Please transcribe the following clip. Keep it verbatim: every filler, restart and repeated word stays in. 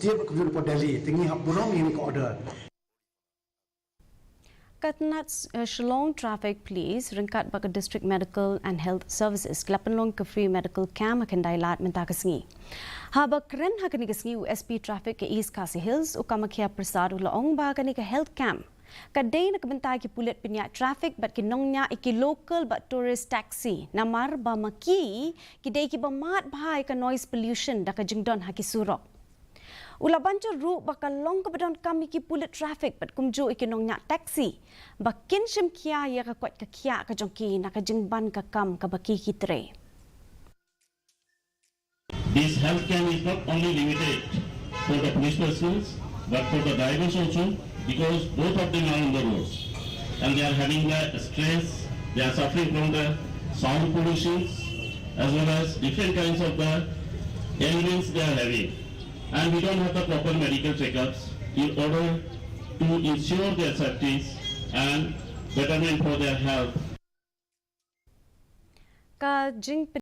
Jia ba kumjuh na Port Delhi, te ngi hap burom ïa kane ka order. Ka tnat, eh, Shillong Traffic Police ryngkat bad ka District Medical and Health Services ki la pynlong ka free medical camp ha Khyndai Lad mynta ka sngi. Haba kren ha kane ka sngi u S P Traffic ka East Khasi Hills, u Kamakhya Prasad, u la ong ba kane ka health camp ka dei na ka bynta ki pulit pynïaid traffic bad ki nongñiah ïa ki local bad tourist taxi, namar ba ma ki, ki dei kiba mad bha ïa ka noise pollution da ka jingdon ha ki surok. U la ban jur ruh ba ka long kaba donkam ïa ki pulit traffic bad kumjuh ïa ki nongñiah taxi ba kin shim khia ïa ka koit ka khiah ka jong ki na ka jingban ka kam kaba ki ki trei. This health camp is not only limited for the police personnel, but for the drivers also, because both of them are on the roads and they are having the stress, they are suffering from the sound pollutions as well as different kinds of the ailments they are having. And we don't have the proper medical checkups in order to ensure their safety and betterment for their health. Ka jing